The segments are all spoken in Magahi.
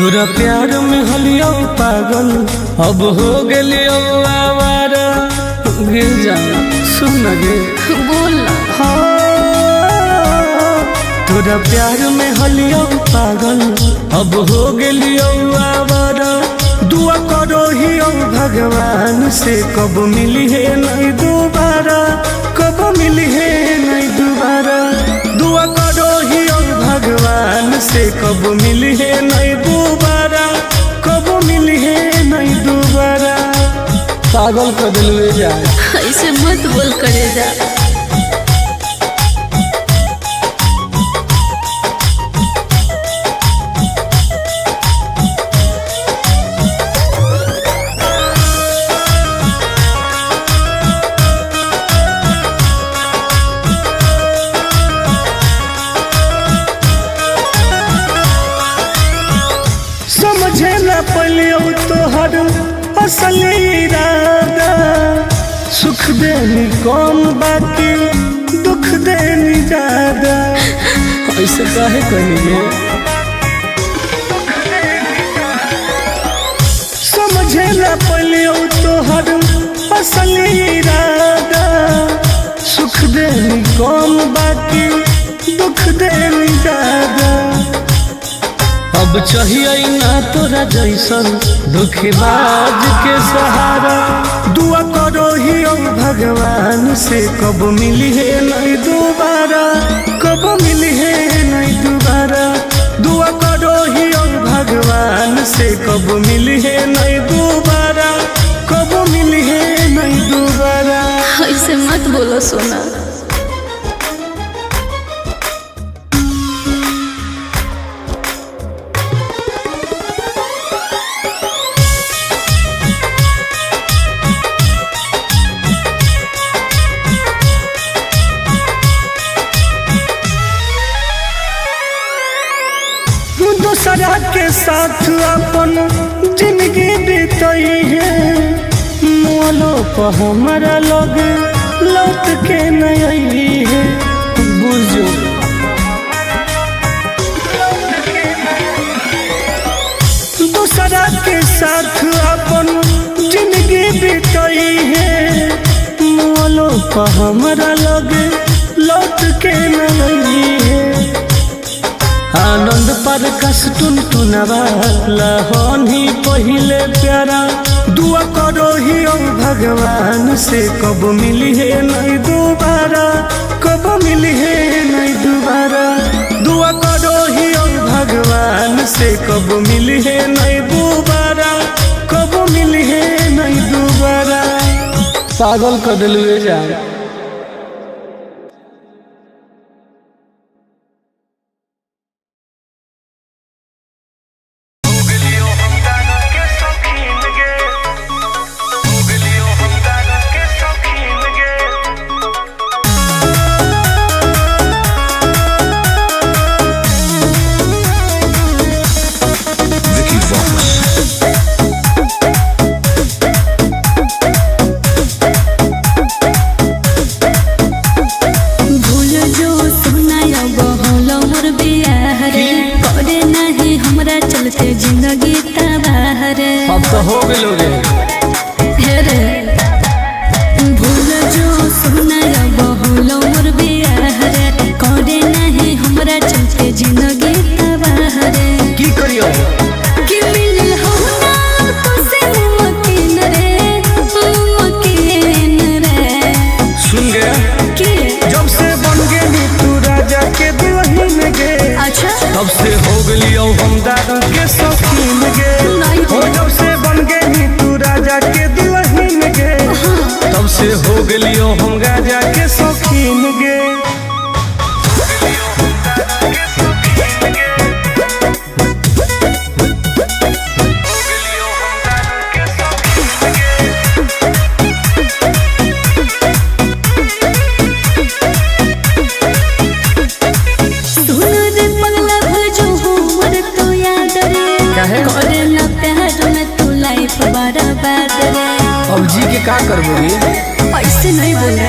तोरा प्यार में हलियो पागल अब हो गेलियो आवारा। गे जा सुन गे बोल ना। हाँ, तोरा प्यार में हलियो पागल अब हो गेलियो आवारा। दुआ करो ही भगवान से कब मिली है नहीं दोबारा, कब मिली है नहीं दोबारा। दुआ करो ही भगवान से कब मिली है नहीं दोबारा, कब मिली है नहीं दोबारा। पागल कर दिलवे जाए। ऐसे मत बोल करे जा। समझे न पलियो तोहर असली इरादा। सुख देनी कम बाकी दुख देनी ज्यादा। ऐसे काहे कहिए। समझे न पलियो तोहर असली इरादा। सुख देनी कम बाकी दुख देनी ज्यादा। अब चाहिए ना तोरा जैसन दुखबाज के सहारा। दुआ करो ही भगवान से कब मिली है नहीं दोबारा, कब मिली है नहीं दोबारा। दुआ करो ही भगवान से कब मिली है नहीं दोबारा, कब मिली है नहीं दोबारा। ऐसे मत बोलो सोना। दूसरा के साथ अपन जिंदगी बीतई है, मोलो पर हमारा लोग लौट के नहीं है। बुझो दूसरा के साथ अपन जिंदगी बीतई है, मोलो पर हमारा लोग लौट के नहीं है। आनंद पर कस टुन टुनवा लहनी पहिले प्यारा। दुआ करो ही भगवान से कब मिली है नहीं दोबारा, कब मिली है नहीं दोबारा। दुआ करो ही भगवान से कब मिली है नहीं दोबारा, कब मिली है नहीं दोबारा। पागल कर दिलवे जाए। Vicky Vox. भूल जो सोना अब होलो मोर बियाह रे, करे नहीं हमरा चलते जिंदगी तबाह रे। अब तो हो गेलो रे। हे रे भूल जो सोना अब होलो मोर बियाह रे, करे नहीं हमरा चलते जिंदगी तबाह रे। की करियो कि मिलल हो ना तो से मुमकिन रे, मुमकिन रे। सुन गया कि जब से बन गेली तू राजा के दुल्हन गे, अच्छा तब से हो गेलियो हम दारू के शौकीन गे। नहीं। हो जब से बन गेली तू राजा के दुल्हन गे, तब से हो गेलियो हम राजा के शौकीन गे। सुन रे पगला भजो हमर तो याद रे, काहे? करे ना प्यार में तू लाइफ बर्बाद रे। अब जी के का करबो गे? ऐसे नहीं बोले।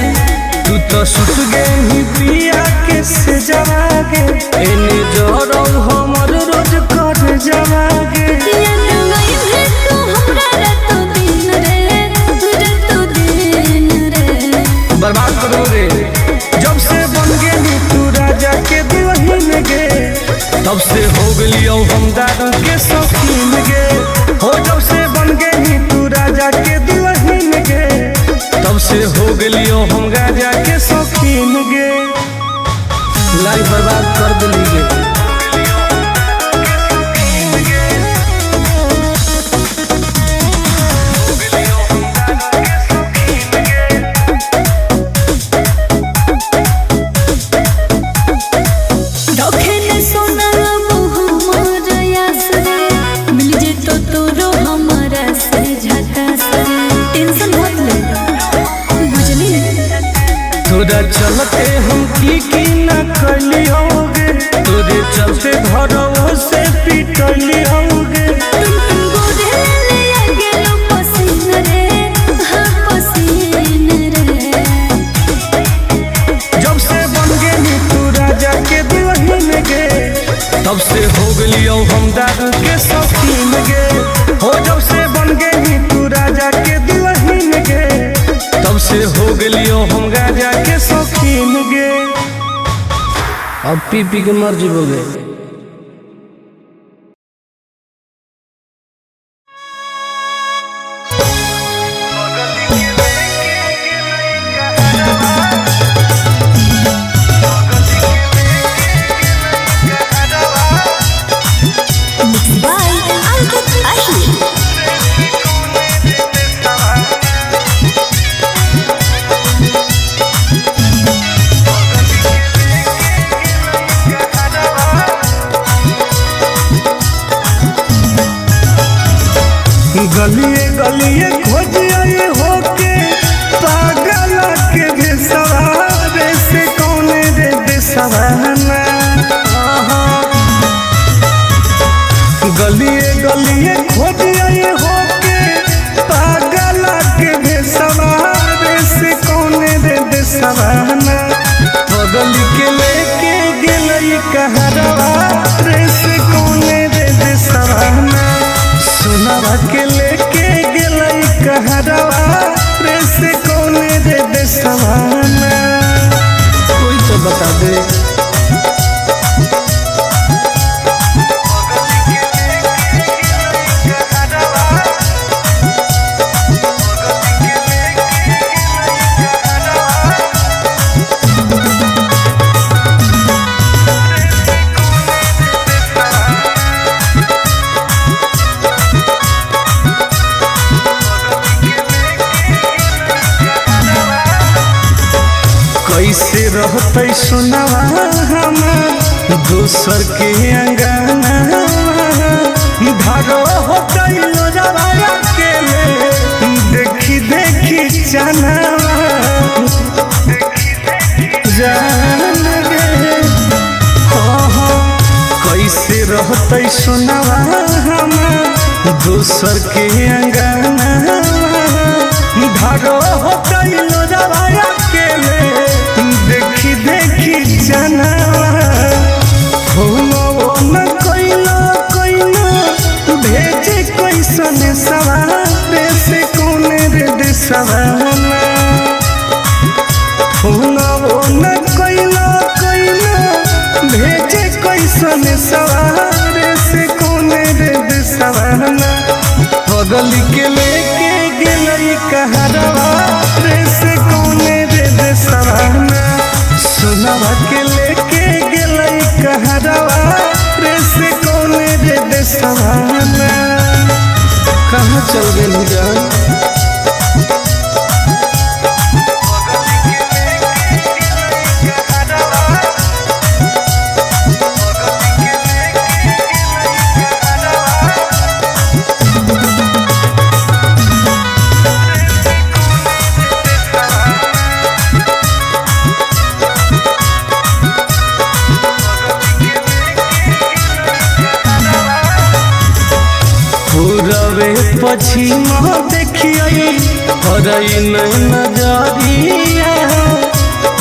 तू तो सुत गई प्रिया के से जवागे, एने जरौ हमर रोज कर जवागे। याद आई है तू हमरा रातो दिन रे, रातो दिन रे। बर्बाद करो रे। जब से बन गेली तू राजा के दुल्हन गे, तब से हो गेलियौ हम दारू के शौकीन गे। हो जब से बन गेली तू राजा के दुल्हन गे, तब से हो गेलियौ हम राजा के शौकीन गे। लाइफ बर्बाद कर दिली गे। रखे ने सोना अब हमर आस रे, मिल जेतो तोरो हमरा से झकास रे। टेंशन मत ले बुझली। तोरा चलते हम की की ना कलियोगे, तोरे चलते घरों से पिटलियोगे। टुन टुन गोरे ले आ गेलो पसीन रे, हाँ पसीन रे। जब से बन गेली तू राजा के दुल्हन गे, तब से हो गेलियौ हम दारू के शौकीन गे। हो जब से बन गेली तू राजा के दुल्हन गे, तब से हो गेलियौ हम राजा के शौकीन गे। अब पी पी के मर जीवोगे। बाय अंकित अहिर। गलिए गलिए खोजिए होके पागल के भेसवारे से कौन रे देसवाना। गलिए गलिए खोजिए होके पागल के भेसवारे से कौन रे देसवाना। बगल के लेके गेलई कहरवा रे से कौन रे देसवाना। सोनावा के लेके गेलई कहरवा रे से कौन रे देसवाना। कोई तो बता दे। कैसे रहते सोनावा हमार दोसर के अंगना, धारो होते लोजवा के ले देखी देखी चनावा जान रे। हो हो कैसे रहते सोनावा हमार दोसर के अंगना, धारो होते लोजवा के ले देखी देखी चनावा। फोनो न कइलो कइलो भेजे कैसन सवार से कौन रे देसवाना। फोनो न कइलो कइलो भेजे कैसन सवार से कौन रे देसवाना। बगल के लेके गेलई कहरवा रे से कौन रे देसवाना। सोनावा के लेके गेलई कहरवा रे से कौन रे देसवाना। कहाँ चल गेली जान। पूरबे पश्चिम देखिए हरई नजरिया,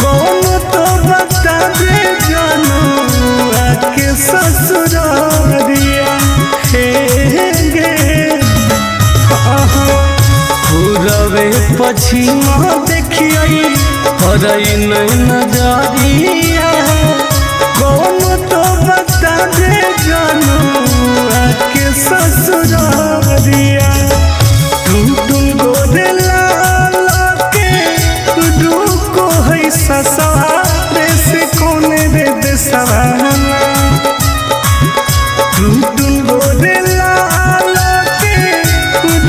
कौन तो बता दे जानू आके ससुरारिया। पछीना देखियई हरई नहीं नजरिया। कौन तो बता दे जानू आके ससुरारिया। टुन टुन गोरे लाल के रुको है ससुरारे से कौन रे देसवाना। टुन टुन गोरे लाल के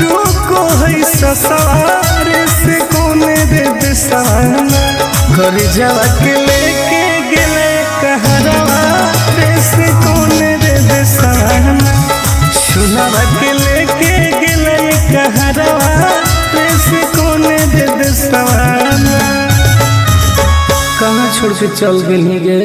रुको है ससुरारे से कौन रे देसवाना। घर जावा के लेके गेले कहरवा रे से कौन रे देसवाना। सुनावा के लेके गेले कहरवा रे से कौन रे देसवाना। कहाँ छोड़ के चल गेली गे।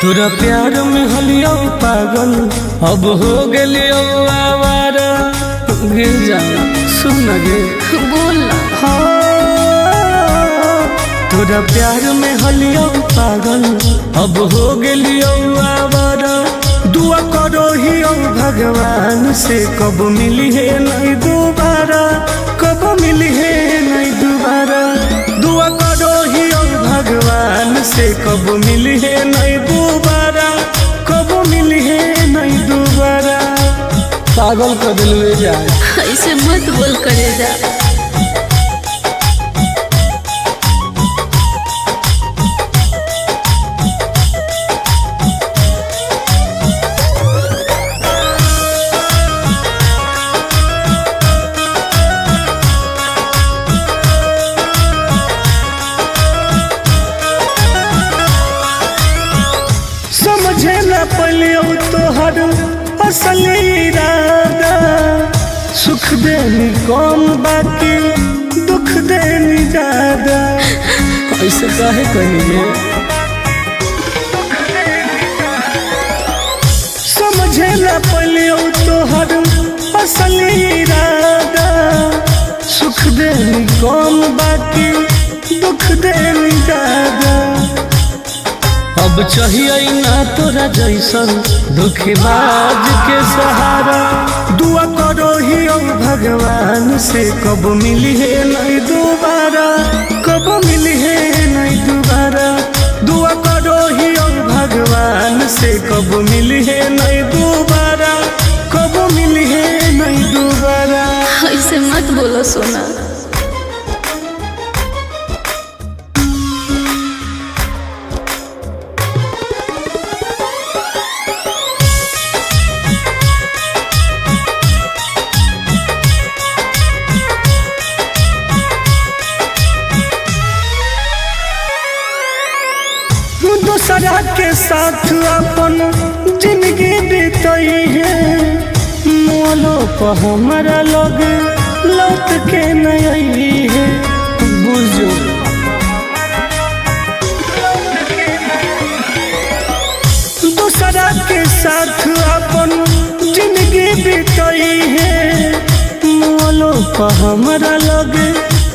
तोरा प्यार में हलियो पागल अब हो गेलियो आवारा। गिर जा सुन गे। बोल ना। हाँ, तोरा प्यार में हलियो पागल अब हो गेलियो आवारा। दुआ करो ही भगवान से कब मिली है नहीं दोबारा, कब मिली है नहीं दोबारा। दुआ करो ही भगवान से कब मिली है नहीं दोबारा, कब मिली है नहीं दोबारा। पागल कर दिलवे जाए। ऐसे मत बोल करे जा। समझे न पलियो तोहर असल इरादा। सुख देनी कम बाकी दुख देनी ज्यादा। ऐसे काहे कही गे। समझे न पलियो तोहर असल इरादा। सुख देनी कम बाकी दुख देनी ज्यादा। अब चाहिए ना तोरा जैसन दुखबाज के सहारा। दुआ करो ही भगवान से कब मिली है नहीं दोबारा, कब मिली है नहीं दोबारा। दुआ करो ही भगवान से कब मिली है नहीं दोबारा, कब मिली है नहीं दोबारा। ऐसे मत बोलो सोना। दूसरा के साथ अपन जिंदगी बीतई है, मोलो पर हमारा लोग लौट के नहीं है। बुझो दूसरा के साथ अपन जिंदगी बीतई है, मोलो पर हमारा लोग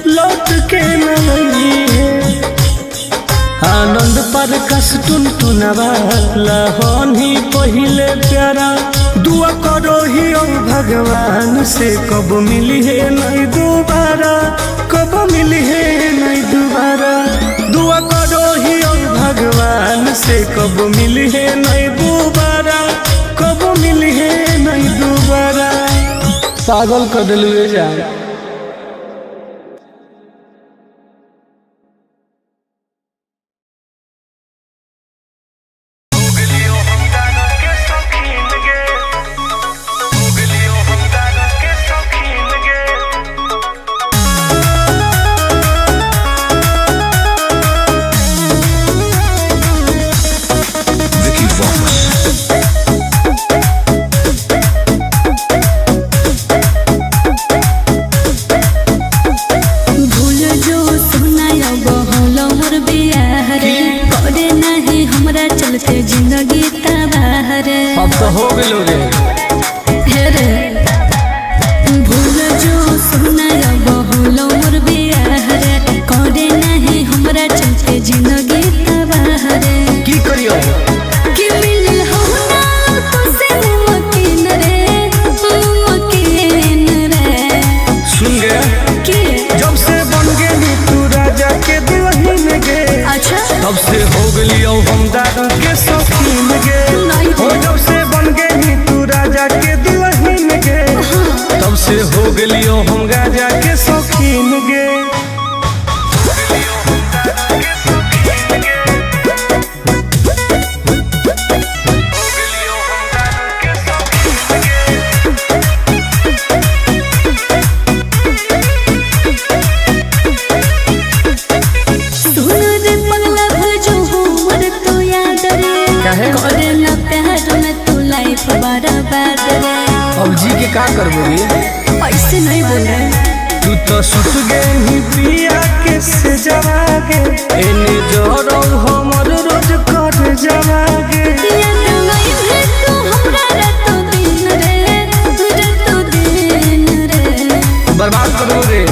लौट के नहीं है। आनंद पर कस टुन टुनवा लहन ही पहिले प्यारा। दुआ करो ही भगवान से कब मिली है नहीं दोबारा, कब मिली है नहीं दोबारा। दुआ करो ही भगवान से कब मिली है नहीं दोबारा, कब मिली है नहीं दोबारा। पागल कर दिलवे जाए। Vicky Vox. चलते जिंदगी तबाह रे। अब तो हो गेलो रे। हे रे भूल जो सोना अब होलो मोर बियाह रे, करे नहीं हमरा चलते जिंदगी तबाह रे। की करियो कि मिलल हो ना तुसे मुमकिन रे, मुमकिन रे। सुन गे के जब से बन गेली तू राजा के दुल्हन गे, अच्छा तब से हो गेलियो हम दारू के शौकीन गे। नहीं। हो जब से बन गेली तू राजा के दुल्हन गे, तब से हो गेलियो हम राजा के शौकीन गे। सुन रे पगला भजो हमर तो याद रे, काहे? करे ना प्यार में तू लाइफ बर्बाद रे। अब जी के का करबो रे? ऐसे नहीं बोल रहे। तू तो सुत गेली पिया के से जवागे, एने जरो हमर रोज कर जवागे। याद नहीं है तू हमरा रातो दिन रे, रातो दिन रे। बर्बाद करबो रे।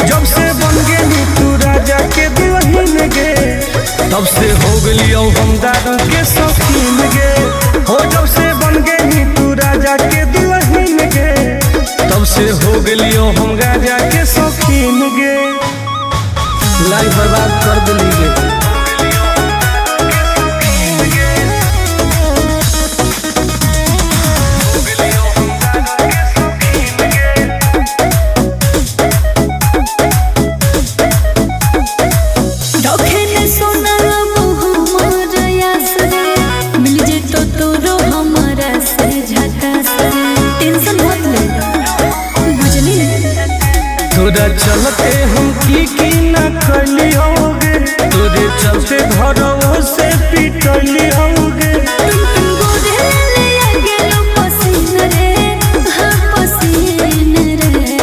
जब से बन गेली तू राजा के दुल्हन गे, तब से हो गेलियो हम दारू के शौकीन गे। हो जब से बन गेली तू राजा के दुल्हन गे, तब से हो गेलियो हम राजा के शौकीन गे। लाइफ बर्बाद कर देली गे। रखे ने सोना अब हमर आस रे, मिल जेतो तोरो हमरा से झकास रे। टेंशन मत ले बुझली। तोरा चलते हम की की न कलियोगे, तोरे चलते घरों से पिटलियोगे। तुम तुम गोरे ले आ गेलो पसीन रे, हाँ पसीन रे।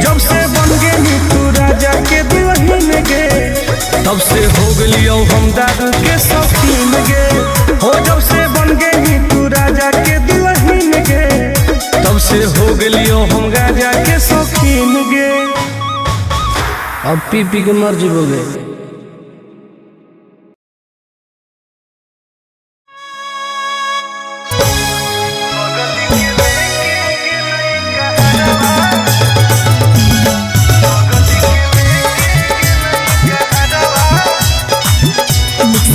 जब से बन गेली तू राजा के दुल्हन गे, तब से हो गेलियो हम दारू के शौकीन गे। हो जब से बन गेली तू राजा के दुल्हन गे, तब से हो गेलियो हम राजा के शौकीन गे। अब पी पी के मर जीवोगे।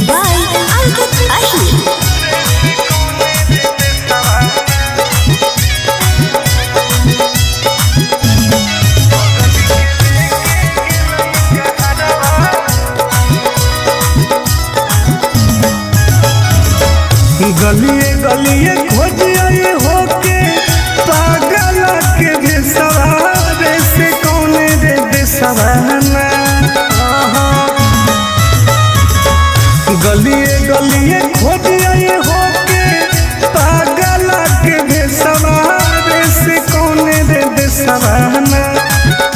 बाय अंकित अहिर। गलिए गलिए खोजिए होके पागल के भेसवारे से कौन रे देसवाना। गलिए गलिए खोजिए होके पागल के भेसवारे से कौन रे देसवाना।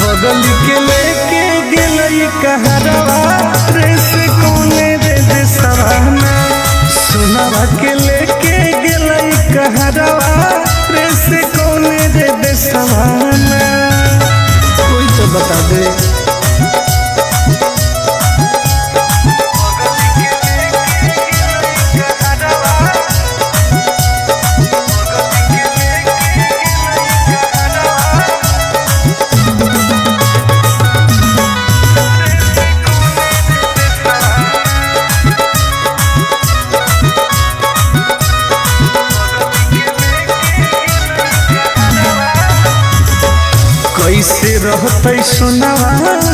बगल के लेके गेलई कहरवा रे से कौन रे देसवाना। सोनावा के लेके गेलई कहरवा रे से कौन रे देसवाना। कोई तो बता दे। कैसे रहते सोनावा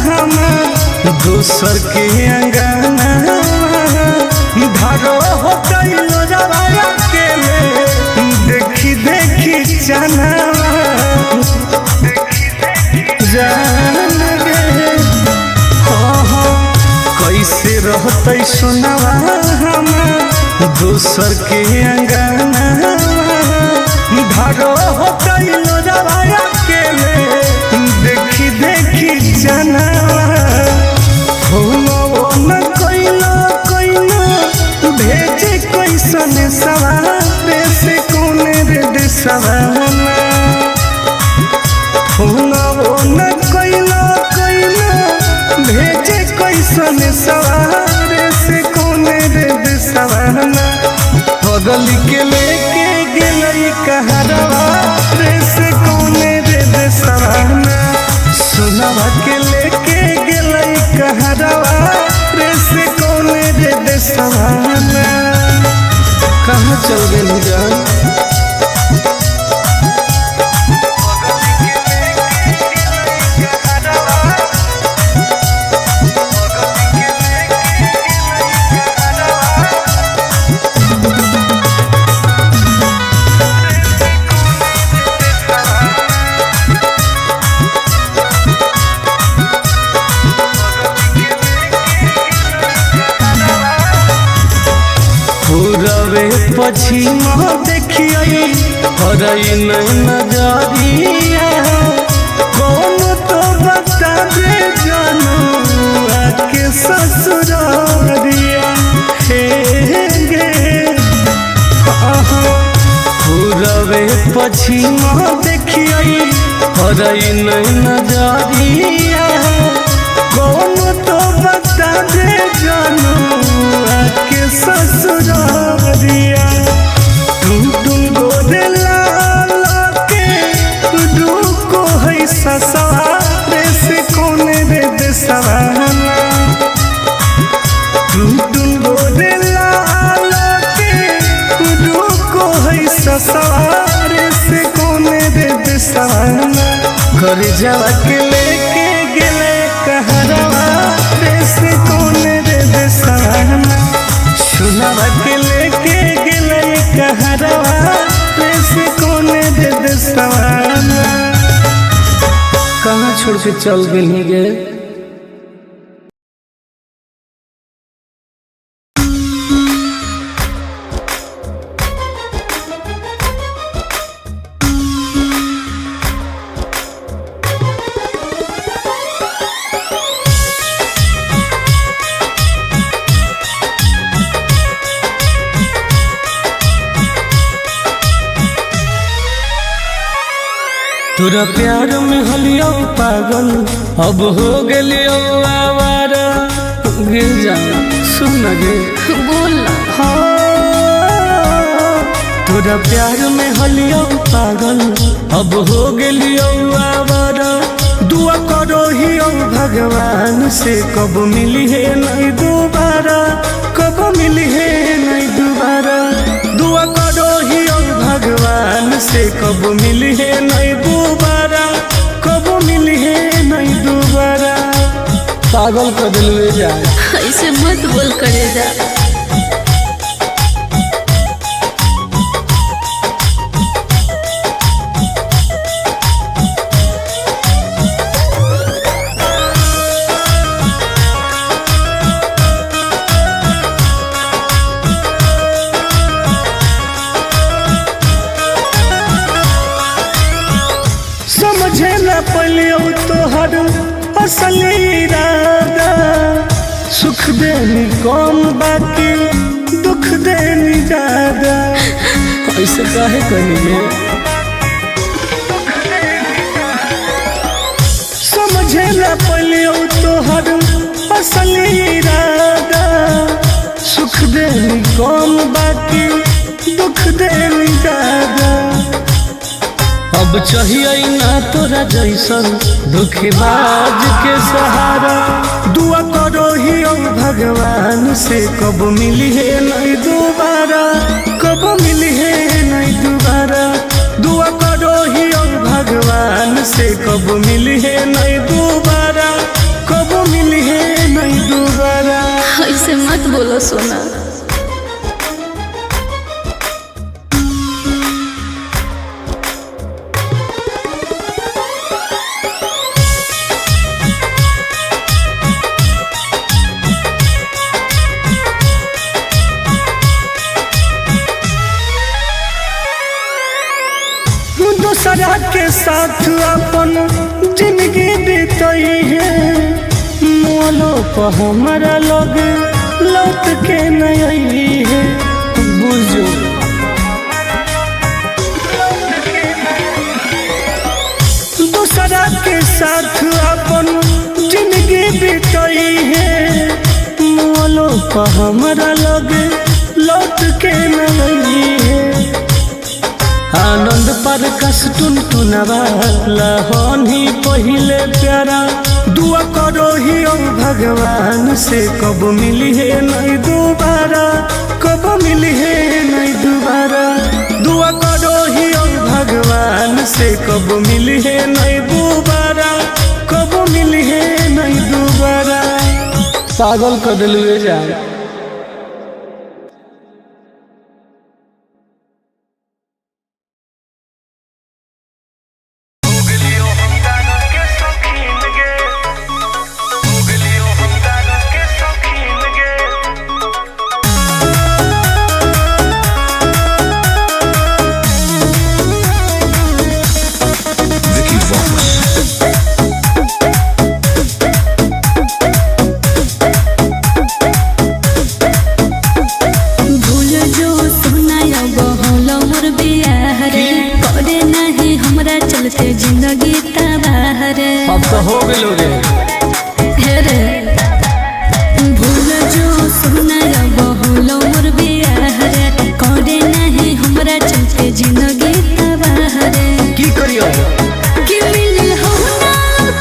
हमार दोसर के अंगना, धारो होते लोजवा अकेले देखी देखी चनावा जान गे। हाँ हाँ कैसे रहते सोनावा हमार दोसर के अंगना, धारो होते लोजवा अकेले देखी देखी चनावा। हो न कैला कैला पगल के लेके गेलई कहरवा रे से कौने रे देसवाना। सोनवा के लेके गेलई कहरवा रे से कौने रे देसवाना। कहाँ चल गेली जान? पूरवे पछिमा देखियै हरई नहीं नजरिया। कौन तो बता दे जानू आके ससुरारिया। हे गे पूरवे पछिमा देखियै हरई नहीं नजरिया। कौन तो बता दे जानू आके ससुरारिया। तुम तुम गोरे लाल के रुको है ससुरारे से कौन रे देसवाना। तुम तुम गोरे लाल के रुको है ससुरारे से कौन रे देसवाना। घर जावा के लेके गेले कहरवा रे से कौन रे देसवाना। सुनवा के लेके गेले कहरवा रे से कौन रे देसवाना। कहाँ छोड़ के चल गेली गे? तोरा प्यार में हलियो पागल अब हो गेलियो आवारा। गिर जा सुन गे बोल ना। हाँ, तोरा प्यार में हलियो पागल अब हो गेलियो आवारा। दुआ करो ही भगवान से कब मिली है नहीं दोबारा, कब मिली है नहीं दोबारा। दुआ करो ही भगवान से कब मिली है नहीं दोबारा, कब मिली है नहीं दोबारा। पागल कर दिलवे जाए। ऐसे मत बोल करे जा। समझे न पलियो तोहर असल इरादा। सुख देनी कम बाकी दुख देनी ज्यादा। ऐसे काहे कनी में? समझे न पलियो तोहर असल इरादा। सुख देनी कम बाकी दुख देनी ज्यादा। अब चाहिए ना तोरा जैसन दुखबाज के सहारा। दुआ करो ही भगवान से कब मिली है नहीं दोबारा, कब मिली है नहीं दोबारा। दुआ करो ही भगवान से कब मिली है नहीं दोबारा, कब मिली है नहीं दोबारा। ऐसे मत बोलो सोना। दूसरा के साथ अपन जिंदगी बीतई है। मोलो पर हमारा लोग लौट के नहीं है। बुझो दूसरा के साथ अपन जिंदगी बीतई है। मोलो पर हमारा लोग लौट के नहीं आनंद पर कस टुन टुनवा लहनी पहिले प्यारा। दुआ करो ही ओ भगवान से कब मिली है नहीं दोबारा, कब मिली है नहीं दोबारा। दुआ करो ही ओ भगवान से कब मिली है नहीं दोबारा, कब मिली है नहीं दोबारा। पागल कर दिलू जान। Vicky Vox. भूल जो सुनायो बहलो मोर बियाह रे, करे नहीं हमरा चलते जिंदगी तबाह रे। अब तो हो गेलो रे। हे रे भूल जो सुनायो बहलो मोर बियाह रे, करे नहीं हमरा चलते जिंदगी तबाह रे। की करियो कि मिलल हो ना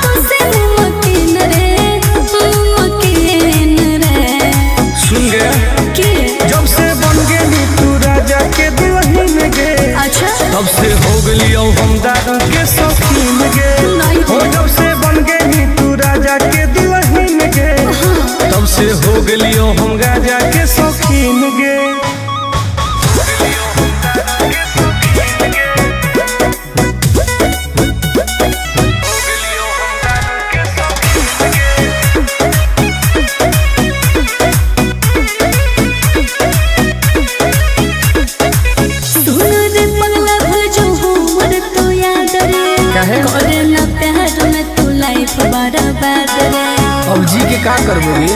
तो से मुमकिन रे, मुमकिन रे। सुन गया कि जब से बन गेली तू राजा के दुल्हन गे, अच्छा तब से हो गेलियो हम दारू के शौकीन गे। नहीं। हो जब से बन गेली तू राजा के दुल्हन गे, तब से हो गेलियो हम राजा के शौकीन गे। सुन रे पगला भूल जो हमर तो याद रे, काहे? करे ना प्यार में तू लाइफ बर्बाद रे। अब जी के का करबोगी?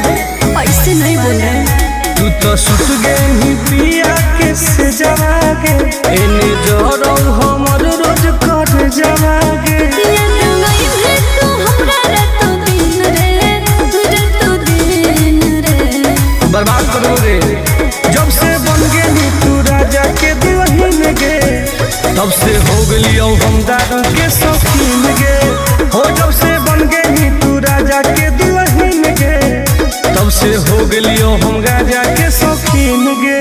ऐसे नहीं बोले। तू तो सुत गेली पिया के से जवागे, एने जरो हमर रोज कर जवागे। याद नहीं है तू हमरा रातों दिन रे, रातों दिन रे। बर्बाद करो रे। जब से बन गेली तू राजा के दुल्हन गे, तब से हो गेलियो हम दारू के शौकीन गे। हो जब से बन गेली तू राजा के दुल्हन गे, तब से हो गेलियो हम राजा के शौकीन गे।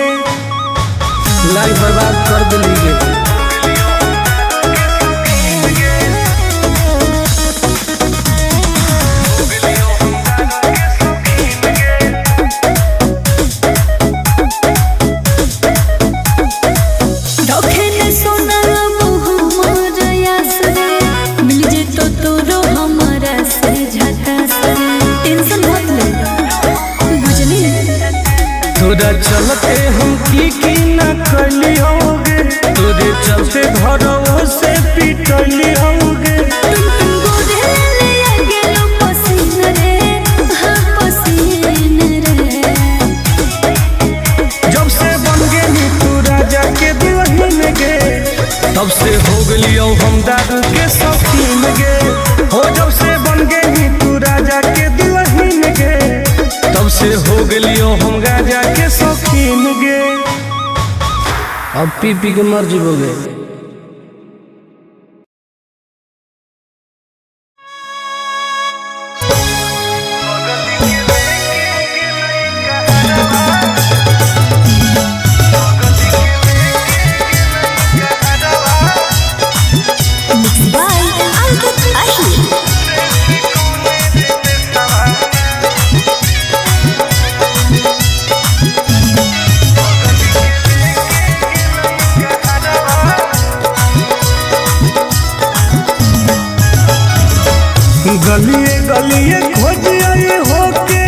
लाइफ बर्बाद कर दिली गे। रखे ने सोना मोह यास रे, मिल जे तो तोरो हमारा से झकास रे। टेंशन मत ले बुझली। तोरा चलते हम की ना कलियोगे, तोरे चलते घरों से पिटलियोगे। तुम तुम गोरे ले आ गेलो पसीन रे, हाँ पसीन रे। जब से बन गेली तू राजा के दुल्हन गे, तब से हो गेलियो हम दारू के शौकीन गे। हो जब से बन गेली तू राजा के दुल्हन गे, तब से हो गेलियो हम राजा के शौकीन गे। अब पी पी के मर जीवोगे। बाय अंकित अहिर। गलिए गलिए खोजिए होके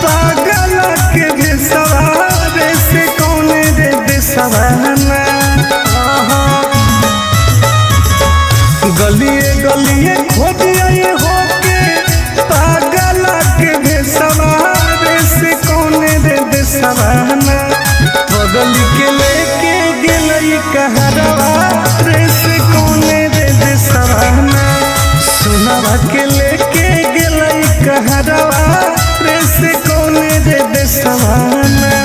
पागल के भेसवारे से कौन रे देसवाना। गलिए गलिए खोजिए होके पागल के भेसवारे से कौन रे देसवाना। बगल के लेके गेलई कहरवा रे से कौन रे देसवाना। सोनावा के लेके गेलई कहरवा रे से कौन रे देसवाना।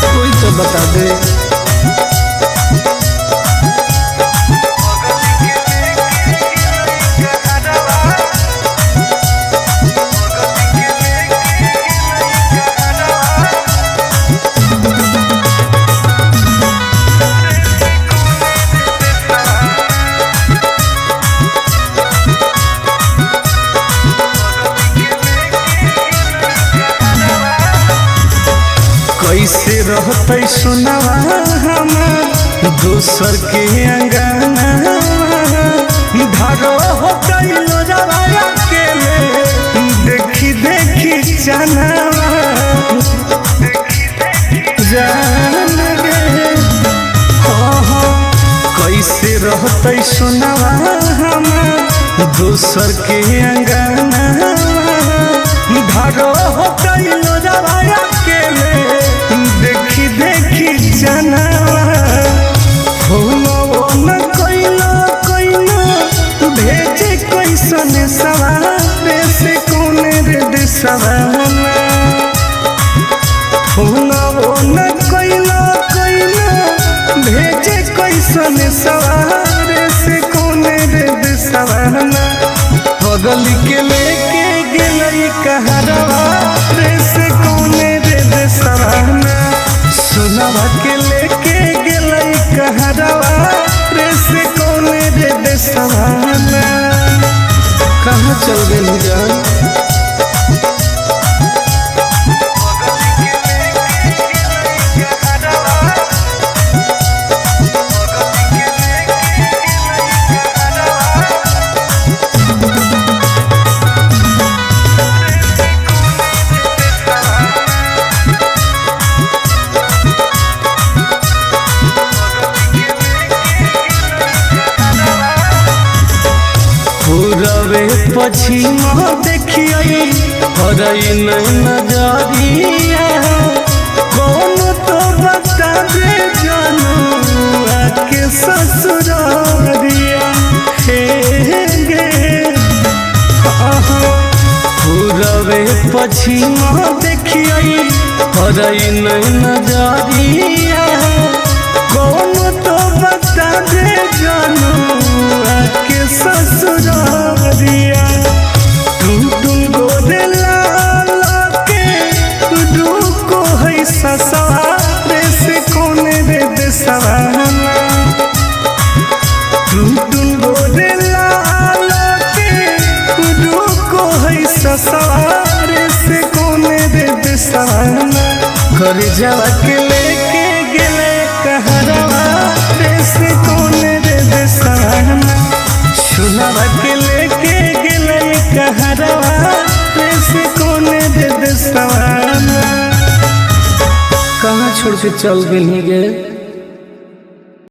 कोई तो बता दे। कैसे रहतै सुनवा हमार दोसर के अंगना। धरो होतै लोजवा अकेले देखी देखी चनावा जान गे। हाँ हाँ, कैसे रहतै सुनवा हमार दोसर के अंगना। धरो होतै लोजवा अकेले देखी देखी चनावा। फोनवो न कइलो कइलो भेजे कैसन सवार से कौन रे देशवाना। फोनवो न कइलो कइलो भेजे कैसन सवार से कौन रे देशवाना। बगल के लेके गेलै कहरवा रे से कौन रे देशवाना। सुनवा के लेके गेलै कहरवा रे से कौन रे देशवाना। कहाँ चल गेली जान। पूरबे पछिम देखियै हरई नजरिया। कौन तो बता दे जनुआ के ससुरारिया हे गे। पूरबे पछिम देखियै हरई नजरिया। कौन तो बता दे जनुआ के ससुरारिया। टुन टुन गोरे लाल के रुको है ससुरारे से कौन रे देशवाना। टुन टुन गोरे लाल के रुको है ससुरारे से कौन रे देशवाना। कर जावा के लेके गेले कहरवा रे से कौन रे देशवाना। सुनवा के लेके गेलै कहरवा रे से कौन रे देशवाना। कहाँ छोड़ के चल गेली गे।